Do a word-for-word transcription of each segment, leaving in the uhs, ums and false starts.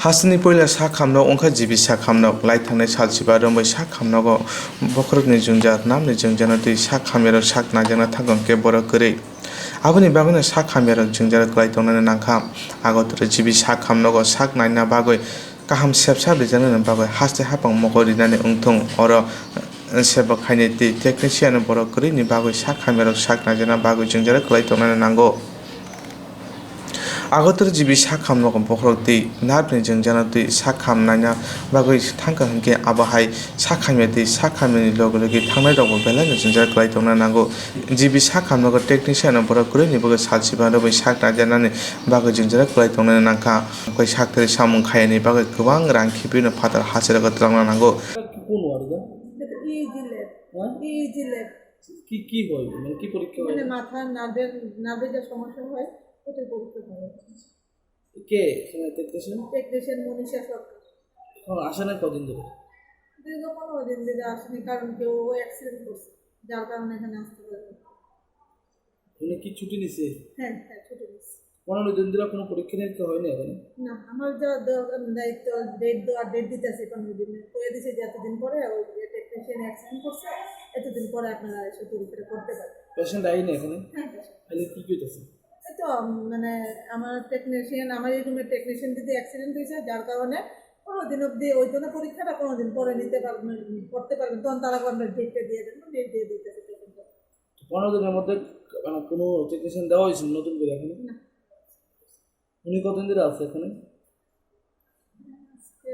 Hasteni puila sak hamnok wngkha G B sak hamnok. Lai thangnai salchiba romwi sak hamnogo bokhorokni jwngjal, namni jwngjano twi sak hamyarok sak naijakna thangkha hwnkhe borok kwrwi. Aboni bagwino sak hamyarok jwngjalo kwlai tongnani nangkha. Agotra G B sak hamnogo sak naina bagwi kaham sepsa rijaknani bagwi haste hapang mokol rinani wngthung oro sebok khainai tei technician borok kwrwini bagwi sak hamyarok sak naijakna bagwi jwngjalo kwlai tongnani nango. Agotra G B sak hamnogo bokhorok tei nerve ni jwngjano twi sak ham naina bagwi thangkha hwnkhe abo hai sak hamya tei sak hamyani logi logi thangnai rokbo belai no jwngjal kwlai tongna nango. G B sak hamnogo technician no borok kwrwini bagwi salchiba romwi sak naijaknani bagwi jwngjal kwlai tongna nangkha. Koi sak tari samung khayani bagwi kwbang rang khibiui no phatar haste rogo twlangna nango. কোন ওয়ার্ডে? এটা তো EEG lab. হ্যাঁ? EEG lab. কি কি হয়, মানে কি পরীক্ষা হয়? মানে মাথার নার্ভের, নার্ভে যে সমস্যা হয়, ওটার পরীক্ষা হয়। কে এখানে টেকনিশিয়ান? টেকনিশিয়ান মনীষা সরকার। এখন আসে না কদিন ধরে? দীর্ঘ পনেরো দিন ধরে আসেনি, কারণ কি ও অ্যাক্সিডেন্ট করছে, যার কারণে এখানে আসতে পারেনি। উনি কি ছুটি নিছে? হ্যাঁ, হ্যাঁ, ছুটি নিছে। পনেরো দিন ধরে কোনো পরীক্ষা নিরীক্ষা হয়নি এখানে? না, আমার যা দরকার দায়িত্ব, ডেট দেওয়া, ডেট দিতে আছে পনেরো দিনে। কয়ে দিছে যে এতদিন পরে ওই যে টেকনিশিয়ান অ্যাক্সিডেন্ট করছে, এতদিন পরে আপনারা এসে পরীক্ষাটা করতে পারেন। পেশেন্ট আইনি এখানে? হ্যাঁ, পেশেন্ট। তাহলে কি কি হইতেছে? এই তো, উম, মানে আমার টেকনিশিয়ান, আমার এই রুমের টেকনিশিয়ান যদি অ্যাক্সিডেন্ট হয়েছে, যার কারণে পনেরো দিন অবধি ওই জন্য পরীক্ষাটা পনেরো দিন পরে নিতে পারবেন, করতে পারবেন। তখন তারা আপনার ডেটটা দিয়ে দেবেন, ডেট দিয়ে দিতে হবে পেশেন্টকে। পনেরো দিনের মধ্যে মানে কোনো টেকনিশিয়ান দেওয়া হয়েছিল নতুন করে এখানে? না। উনি কতদিন ধরে আছে এখানে? আজকে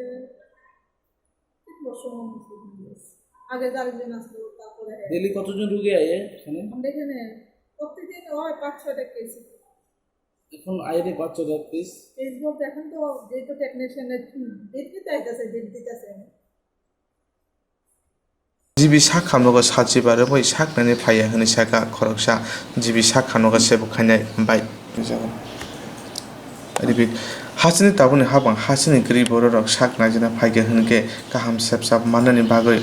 তিন বছর মনে হচ্ছে এখানে আছে। আগে চারজন আসতো, তারপরে ডেইলি কতজন রুগী আয়ে এখানে? আমরা এখানে প্রতিদিন হয় পাঁচ ছয়টা কেস। এখন আইনি পাঁচ ছয়টা কেস। কেস বলতে এখন তো যেহেতু টেকনিশিয়ানের ডেট দিতে আইতাছে, ডেট দিতেছে। G B sak hamnogo salchiba romwi sak naina phaiya hwnwi sakha khoroksa G B sak hamnogo sebuk khainai bai. Repeat. Hasteni tabukni hapang hasteni kwrwi bororok sak naijakna phaikha hwnkhe kaham sepsa mannani bagwi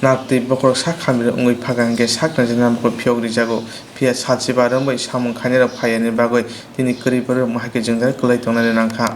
narwk tei bokhorok sak hamya wngwi phakha hwnkhe sak naijakna mokol phiyok rijago. Phiya salchiba romwi samung khainairok phaiyani bagwi tini kwrwi bororok hai khe jwngjal kwlai tongnani nangkha.